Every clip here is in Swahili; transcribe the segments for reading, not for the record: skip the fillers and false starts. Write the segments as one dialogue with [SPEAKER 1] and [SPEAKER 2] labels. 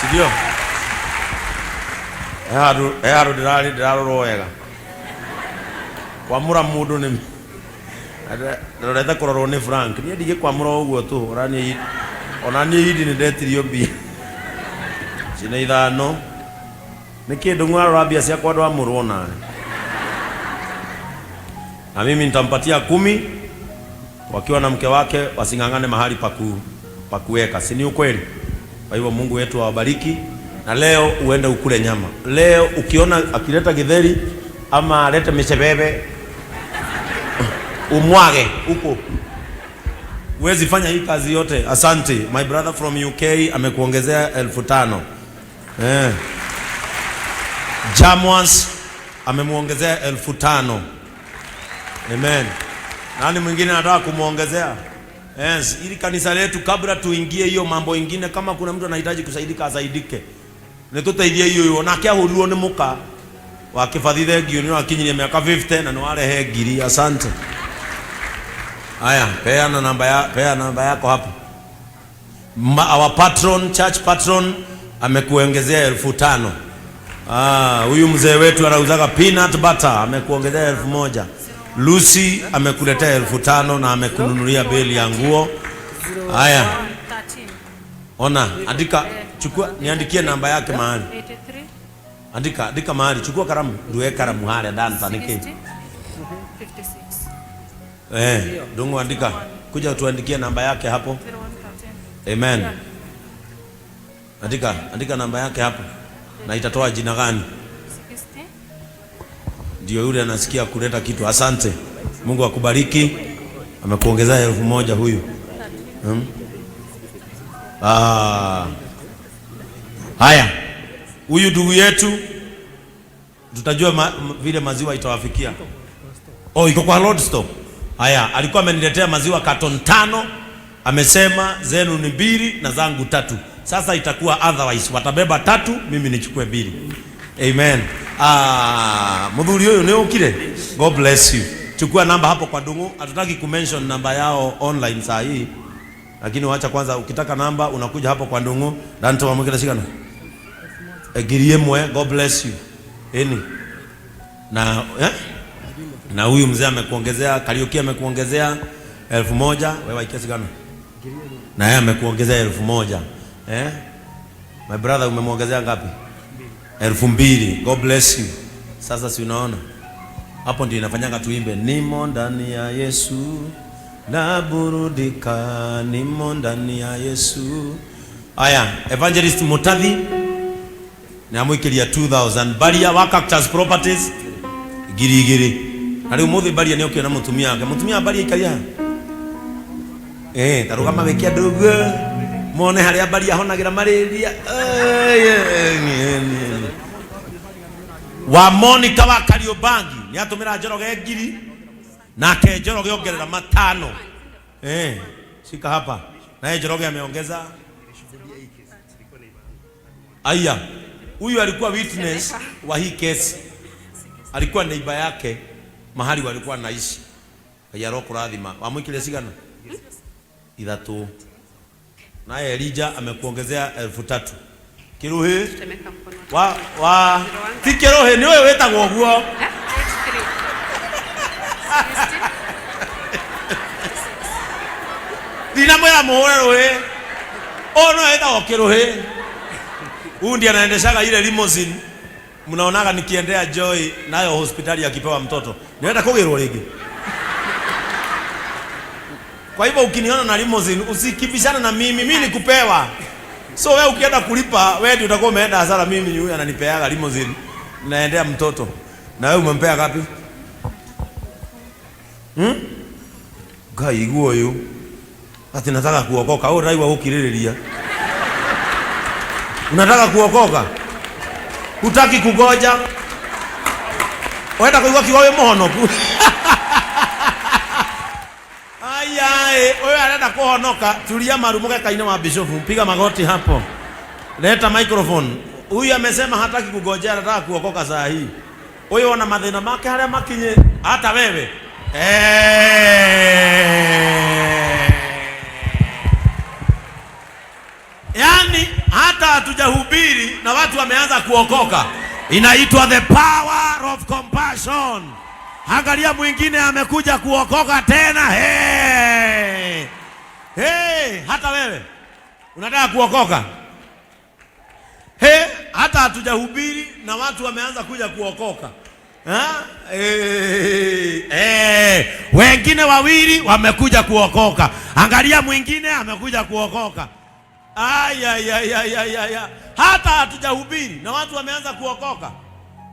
[SPEAKER 1] Si ndio? He handũ ndĩrarĩ ndĩrarorwo wega. Kwamũra mũndũ nĩ ndorete kũrorwo nĩ Frank. Niĩ ndigĩkwamũra o ũguo tũ, ona niĩ Idi nĩ ndetirio mbia. Ici nĩ ithano. Nĩ kĩ Ndung'u arora mbia ciakwa ndwamũrwo nawe. Na mimi nitampatia 10 wakiwa na mke wake wasing'ang'ane mahali pa kuweka, si ni ukweli? Kwa hivyo Mungu wetu awabariki, na leo uende ukule nyama. Leo ukiona akileta githeri ama alete mishebebe umwage huko. Huwezi fanya hii kazi yote. Asante. My brother from UK amekuongezea 5,000. Eh. Jamwas amemuongezea 5,000. Amen. Nani mwingine anataka kumuongezea? Yes, ili kanisa letu kabla tuingie hiyo mambo ingine, kama kuna mtu anahitaji kusaidika asaidike. Nituteithie hiyo hiyo nake ahurirwo nĩ mũka wa Kĩbathi, thengio nĩ wakinyirie mĩaka 50 na nĩ warehe ngiri. Asante. Haya, peana namba yako hapo. Our patron, church patron amekuongezea 5,000. Ah, huyu mzee wetu anauzaga peanut butter amekuongezea 1,000. Lucy amekuletea 5,000 na amekununulia beli ya nguo. Haya,
[SPEAKER 2] 13.
[SPEAKER 1] Ona, andika, chukua, niandikie namba yake mahali.
[SPEAKER 2] 83.
[SPEAKER 1] Andika, andika mahali, chukua karamu, ndiwe karamu haria danta niki.
[SPEAKER 2] 60 56.
[SPEAKER 1] Eh, Ndungu andika. Kuja tuandikie namba yake hapo.
[SPEAKER 2] 0113.
[SPEAKER 1] Amen. Andika, andika namba yake hapo. Na itatoa jina gani?
[SPEAKER 2] 60.
[SPEAKER 1] Ndio yule anasikia kuleta kitu. Asante. Mungu akubariki. Amekuongezea 1,000 huyu. Ah. Haya. Huyu ndugu yetu tutajua vile maziwa itawafikia. Oh, iko kwa Lord Store. Haya, alikuwa ameniletea maziwa carton 5, amesema zenu ni 2 na zangu 3. Sasa itakuwa otherwise, watabeba 3, mimi nichukue 2. Amen. Ah, muthuri uyu ni ukire. God bless you. Chukua namba hapo kwa Ndung'u. Hatutaki kumention namba yao online saa hii. Lakini wacha kwanza, ukitaka namba unakuja hapo kwa Ndung'u. Danto wamwikira cigana? 1,000. God bless you. Eni. Na eh? Na huyu mzee amekuongezea, Kariuki amekuongezea 1,000, wewe waikia cigana? Na yeye amekuongezea 1,000. Eh? My brother umemwongezea ngapi? 2,000. God bless you. Sasa si unaona? Hapo ndio inafanyanga tuimbe nimo ndani ya Yesu naburudika, nimo ndani ya Yesu. Aya, Evangelist Mutathi nĩamũikĩria 2000. Baria wa Cactus Properties 2,000. Na rĩu mũthĩ Baria nĩ ũkĩona mũtumia wake. Mũtumia wa Baria ikaria haha. Eh, tarũgama wĩke andũ ũguo mone harĩa Baria ahonagĩra malaria. Wa Monica wa Kariobangi nĩ atũmĩra Njoroge 1,000 nake Njoroge ongerera 5. Eh, shika hapa. Naye Njoroge ameongeza. Aya, huyu alikuwa witness wa hii kesi, alikuwa neighbor yake mahali walikuwa naishi. Ngai arokũrathima. Wamwĩkĩria cigana? 3. Naye Elijah amekuongezea 3,000. Kiruhi
[SPEAKER 2] Temeka mkono.
[SPEAKER 1] wa ti Kiruhi ni ũyũ wĩtagwo ũguo.
[SPEAKER 2] Eh? 83. 60.
[SPEAKER 1] Ndinamwĩra mũhũre rũhĩ. Ũyũ nĩwe wĩtagwo Kiruhi. Huyu ndiye anaendeshaga ile limousine mnaonaga nikiendea Joy nayo hospitali akipewa mtoto. Nienda kugirwo rĩngĩ. Kwa hivyo ukiniona na limousine usikibishana na mimi, mimi ni kupewa. So wewe ukienda kulipa, wewe ndio utakuwa umeenda hasara. Mimi ni huyu ananipeaga limousine. Naendea mtoto. Na wewe umempea ngapi? Ngai igua uyu. Ati nataka kuokoka. Wewe ũraigua gũkirĩrĩria. Unataka kuokoka? Hutaki kugoja? Wenda kuigua kiugo wĩ mũhonoku? Ayae, wewe arenda kuhonoka, tulia maru mũgeka-inĩ wa bishofu, piga magoti hapo. Leta microphone. Huyu amesema hataki kugojea, anataka kuokoka saa hii. Huyu ona mathĩna make harĩa makinye, hata wewe. Eh. Yaani hata Hatujahubiri na watu wameanza kuokoka. Inaitwa the power of compassion. Angalia mwingine amekuja kuokoka tena. Hey! Hey, hata wewe unataka kuokoka? He, hata hatujahubiri na watu wameanza kuja kuokoka. Ha? Hey, hey. Wengine wawili wamekuja kuokoka. Angalia mwingine amekuja kuokoka. Ay, ay, ay, ay, ay, ay. Hata hatujahubiri na watu wameanza kuokoka.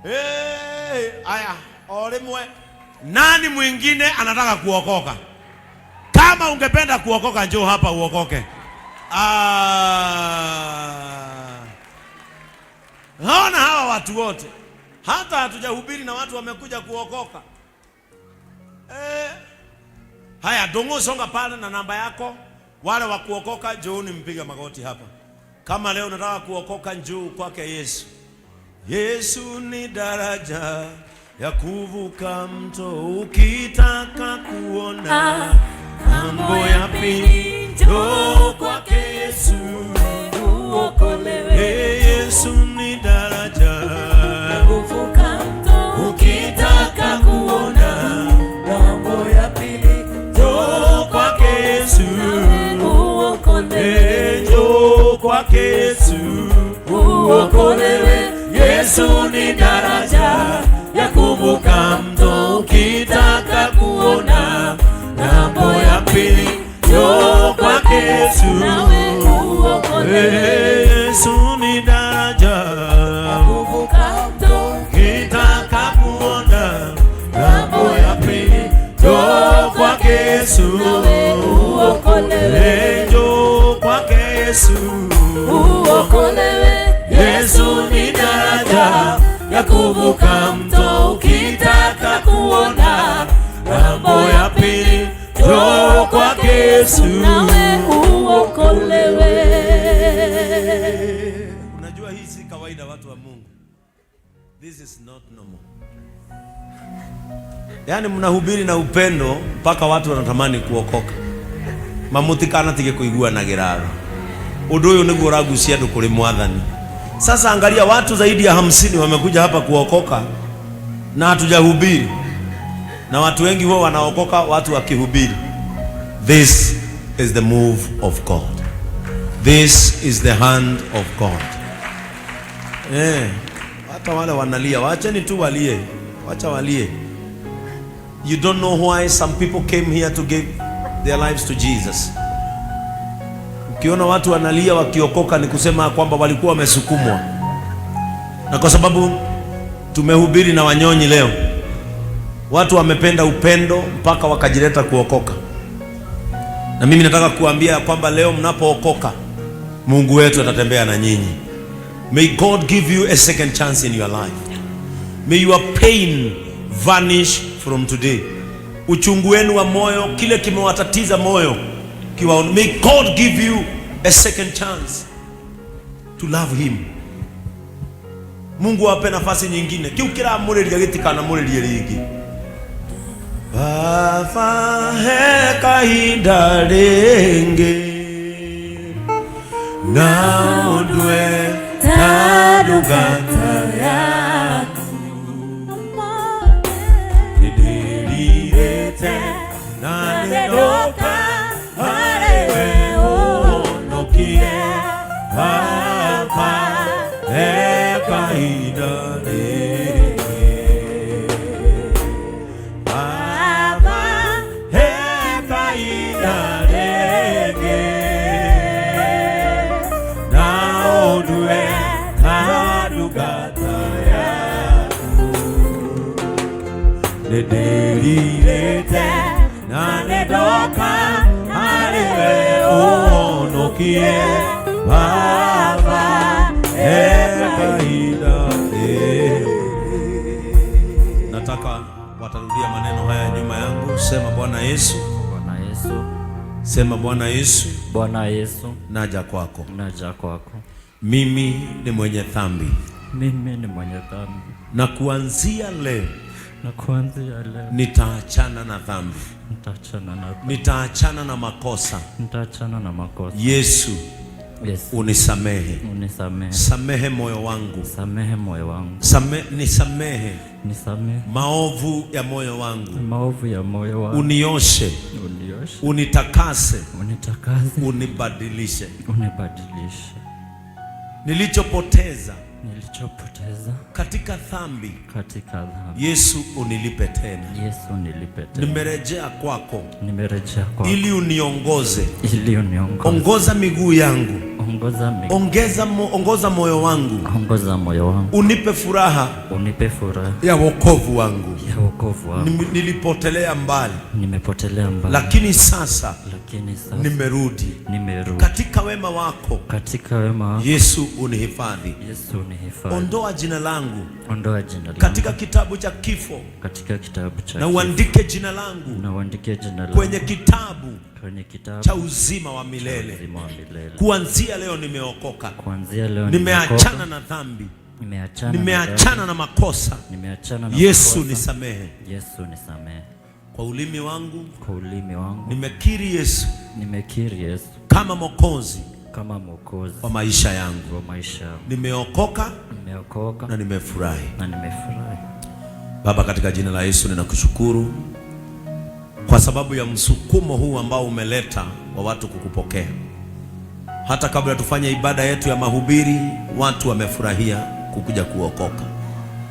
[SPEAKER 1] Hey, aya, olimwe. Nani mwingine anataka kuokoka? Kama ungependa kuokoka, njoo hapa uokoke. Ah. Naona hawa watu wote hata hatujahubiri na watu wamekuja kuokoka. Eh. Haya, Dongo, songa pale na namba yako. Wale wa kuokoka, njooni mpige magoti hapa. Kama leo unataka kuokoka, njoo kwake Yesu. Yesu ni daraja ya kuvuka mto, ukitaka kuona ng'ambo ya pili, njoo kwake Yesu.
[SPEAKER 3] Uokolewe.
[SPEAKER 1] Hey, Yesu ni daraja
[SPEAKER 3] Kuvuka mto,
[SPEAKER 1] ukitaka kuona
[SPEAKER 3] ng'ambo ya pili,
[SPEAKER 1] njoo kwake Yesu.
[SPEAKER 3] Uokolewe.
[SPEAKER 1] Hey, njoo kwake Yesu.
[SPEAKER 3] Uokolewe.
[SPEAKER 1] Yesu ni daraja ya kuvuka mto, ukitaka kuona ng'ambo ya pili, njoo kwake Yesu.
[SPEAKER 3] Nawe uokolewe.
[SPEAKER 1] Yesu ni daraja
[SPEAKER 3] Kuvuka mto,
[SPEAKER 1] ukitaka kuona ng'ambo ya pili, njoo kwake Yesu.
[SPEAKER 3] Nawe uokolewe.
[SPEAKER 1] Njoo kwake Yesu.
[SPEAKER 3] Uokolewe.
[SPEAKER 1] Yesu ni daraja ya kuvuka mto, ukitaka kuona ng'ambo ya pili, njoo kwake Yesu.
[SPEAKER 3] Nawe uokolewe.
[SPEAKER 1] Unajua hii si kawaida, watu wa Mungu. This is not normal. Yaani mnahubiri na upendo mpaka watu wanatamani kuokoka. Mamutikana tige kuiguanagira tha. Undu uyu niguo uragucia andu kuri Mwathani. Sasa angalia, watu zaidi ya 50 wamekuja hapa kuokoka na hatujahubiri, na watu wengi huwa wanaokoka watu wakihubiri. This is the move of God. This is the hand of God. Hata wale wanalia, waacheni tu walie, wacha walie. You don't know why some people came here to give their lives to Jesus. Ukiona watu wanalia wakiokoka ni kusema kwamba walikuwa wamesukumwa, na kwa sababu tumehubiri na wanyonyi leo, watu wamependa upendo mpaka wakajileta kuokoka. Na mimi nataka kuambia kwamba leo mnapookoka, Mungu wetu atatembea na nyinyi. May God give you a second chance in your life. May your pain vanish from today. Uchungu wenu wa moyo, kile kimewatatiza moyo, kiwa, may God give you a second chance to love him. Mungu awape nafasi nyingine. Kiu kiramuriria gitikanamuririe ringi. Baba, he kahinda ringi na ũndue ta ndungata yaku, nĩndĩrirĩte na nĩndoka harĩwe ũhonokie. Baba, he kahinda rĩngĩ. Baba, he kahinda rĩngĩ na ũndue ta ndungata yaku, nĩndĩrirĩte na nĩndoka harĩwe ũhonokie. Baba, he kahinda rĩngĩ. Nataka watarudia maneno haya nyuma yangu. Sema, Bwana Yesu.
[SPEAKER 4] Bwana Yesu,
[SPEAKER 1] Sema, Bwana Yesu,
[SPEAKER 4] Bwana Yesu,
[SPEAKER 1] naja kwako.
[SPEAKER 4] Naja kwako.
[SPEAKER 1] Mimi ni mwenye dhambi,
[SPEAKER 4] Mimi ni mwenye dhambi,
[SPEAKER 1] na kuanzia leo
[SPEAKER 4] na kuanzia leo
[SPEAKER 1] nitaachana na dhambi,
[SPEAKER 4] nitaachana na
[SPEAKER 1] nitaachana na makosa.
[SPEAKER 4] Nitaachana na makosa.
[SPEAKER 1] Yesu,
[SPEAKER 4] Yesu,
[SPEAKER 1] unisamehe.
[SPEAKER 4] Unisamehe.
[SPEAKER 1] Samehe moyo wangu.
[SPEAKER 4] Samehe moyo wangu.
[SPEAKER 1] Nisamehe
[SPEAKER 4] Nisamehe
[SPEAKER 1] maovu ya moyo wangu.
[SPEAKER 4] Maovu ya moyo wangu.
[SPEAKER 1] Unioshe,
[SPEAKER 4] Unioshe.
[SPEAKER 1] Unitakase,
[SPEAKER 4] Unitakase.
[SPEAKER 1] Unibadilishe.
[SPEAKER 4] Unibadilishe.
[SPEAKER 1] Nilichopoteza
[SPEAKER 4] Nilichopoteza
[SPEAKER 1] katika dhambi,
[SPEAKER 4] katika dhambi.
[SPEAKER 1] Yesu unilipe tena.
[SPEAKER 4] Yesu nilipe tena.
[SPEAKER 1] Nimerejea kwako
[SPEAKER 4] Nimerejea kwako
[SPEAKER 1] ili uniongoze.
[SPEAKER 4] Ili uniongoze.
[SPEAKER 1] Ongoza miguu yangu,
[SPEAKER 4] Ongoza miguu.
[SPEAKER 1] ongoza moyo wangu,
[SPEAKER 4] Ongoza moyo wangu.
[SPEAKER 1] Unipe furaha
[SPEAKER 4] Unipe furaha
[SPEAKER 1] ya wokovu wangu.
[SPEAKER 4] Ya wokovu wangu.
[SPEAKER 1] Nilipotelea mbali,
[SPEAKER 4] Nimepotelea mbali.
[SPEAKER 1] Lakini sasa
[SPEAKER 4] Lakini sasa
[SPEAKER 1] nimerudi
[SPEAKER 4] nimerudi.
[SPEAKER 1] Katika wema wako.
[SPEAKER 4] Katika wema wako.
[SPEAKER 1] Yesu unihifadhi.
[SPEAKER 4] Yesu unihifadhi.
[SPEAKER 1] Ondoa jina langu
[SPEAKER 4] Ondoa jina langu
[SPEAKER 1] katika kitabu cha kifo
[SPEAKER 4] katika kitabu cha
[SPEAKER 1] na
[SPEAKER 4] kifo.
[SPEAKER 1] uandike jina langu
[SPEAKER 4] Na uandike jina langu
[SPEAKER 1] kwenye kitabu
[SPEAKER 4] kwenye kitabu
[SPEAKER 1] cha uzima wa milele.
[SPEAKER 4] Uzima wa milele.
[SPEAKER 1] Kuanzia leo nimeokoka,
[SPEAKER 4] Kuanzia leo
[SPEAKER 1] nimeachana
[SPEAKER 4] nimeokoka.
[SPEAKER 1] Na dhambi,
[SPEAKER 4] Nimeachana na
[SPEAKER 1] nimeachana
[SPEAKER 4] dhambi.
[SPEAKER 1] Na makosa.
[SPEAKER 4] Nimeachana na
[SPEAKER 1] Yesu
[SPEAKER 4] makosa.
[SPEAKER 1] nisamehe.
[SPEAKER 4] Yesu nisamehe.
[SPEAKER 1] Kwa ulimi wangu
[SPEAKER 4] Kwa ulimi wangu
[SPEAKER 1] nimekiri Yesu
[SPEAKER 4] nimekiri Yesu
[SPEAKER 1] kama Mwokozi
[SPEAKER 4] kama Mwokozi
[SPEAKER 1] wa maisha yangu.
[SPEAKER 4] Wa maisha yangu.
[SPEAKER 1] Nimeokoka
[SPEAKER 4] Nimeokoka
[SPEAKER 1] na nimefurahi.
[SPEAKER 4] Na nimefurahi.
[SPEAKER 1] Baba, katika jina la Yesu ninakushukuru kwa sababu ya msukumo huu ambao umeleta wa watu kukupokea. Hata kabla tufanye ibada yetu ya mahubiri, watu wamefurahia kukuja kuokoka.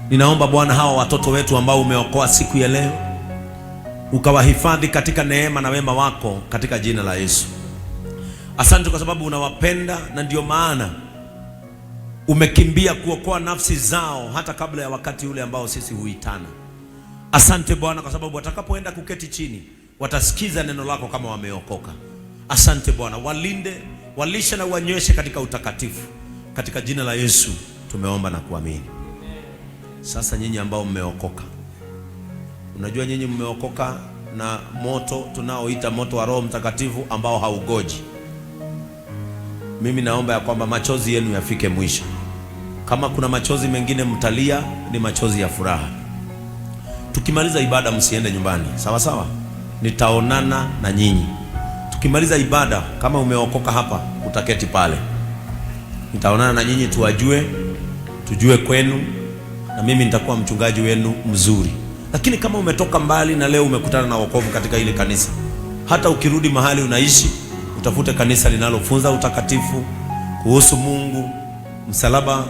[SPEAKER 1] Ninaomba Bwana, hawa watoto wetu ambao umeokoa siku ya leo, ukawahifadhi katika neema na wema wako katika jina la Yesu. Asante kwa sababu unawapenda na ndio maana umekimbia kuokoa nafsi zao hata kabla ya wakati ule ambao sisi huitana. Asante Bwana kwa sababu watakapoenda kuketi chini watasikiza neno lako kama wameokoka. Asante Bwana, walinde, walishe na uwanyweshe katika utakatifu. Katika jina la Yesu tumeomba na kuamini. Sasa nyinyi ambao mmeokoka, unajua nyinyi mmeokoka na moto tunaoita moto wa Roho Mtakatifu ambao haugoji. Mimi naomba ya kwamba machozi yenu yafike mwisho. Kama kuna machozi mengine mtalia, ni machozi ya furaha. Tukimaliza ibada msiende nyumbani, sawa sawa? Nitaonana na nyinyi. Tukimaliza ibada, kama umeokoka hapa, utaketi pale. Nitaonana na nyinyi tuwajue, tujue kwenu, na mimi nitakuwa mchungaji wenu mzuri. Lakini kama umetoka mbali na leo umekutana na wokovu katika ile kanisa, hata ukirudi mahali unaishi, utafute kanisa linalofunza utakatifu kuhusu Mungu, msalaba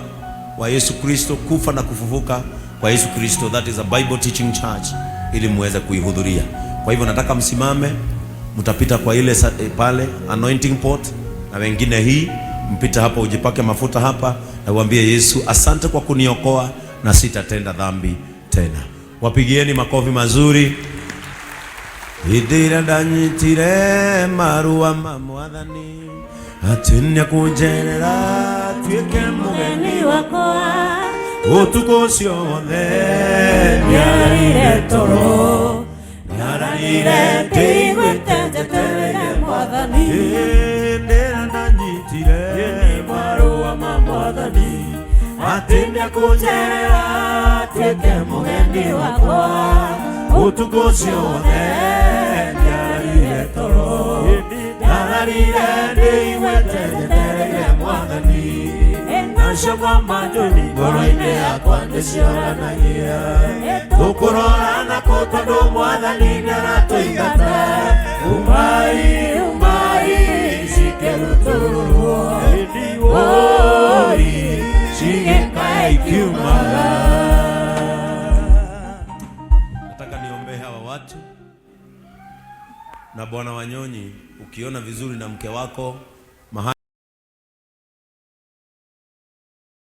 [SPEAKER 1] wa Yesu Kristo, kufa na kufufuka kwa Yesu Kristo, that is a Bible teaching church, ili muweze kuihudhuria. Kwa hivyo nataka msimame, mtapita kwa ile pale anointing pot, na wengine hii mpita hapa, ujipake mafuta hapa na uambie Yesu, asante kwa kuniokoa na sitatenda dhambi tena. Wapigieni makofi mazuri. Hĩndĩ ndanyitire marua ma mwathani atĩ nĩekũnjerera tuĩke mũgeni
[SPEAKER 3] wakwa
[SPEAKER 1] ũtukũ ũcio wothe
[SPEAKER 3] Ndiararire toro
[SPEAKER 1] ndararire
[SPEAKER 3] ndĩiguĩte njetereire mwathani
[SPEAKER 1] Hĩndĩ ndanyitire
[SPEAKER 3] marũa ma mwathani
[SPEAKER 1] atĩ nĩekũnjerera
[SPEAKER 3] tuĩke mũgeni wakwa
[SPEAKER 1] ũtukũ ũcio wothe ndiararire toro ndararire ndĩiguĩte njetereire mwathani nacio ngoma njũni ngoro-inĩ yakwa nĩcioranagia tũkũrora nakũ tondũ mwathani nĩaratũingata umai umai cikĩrutũrũrwo woi cigĩkae ikiumaga. Nataka niombee hawa watu na Bwana Wanyonyi, ukiona vizuri na mke wako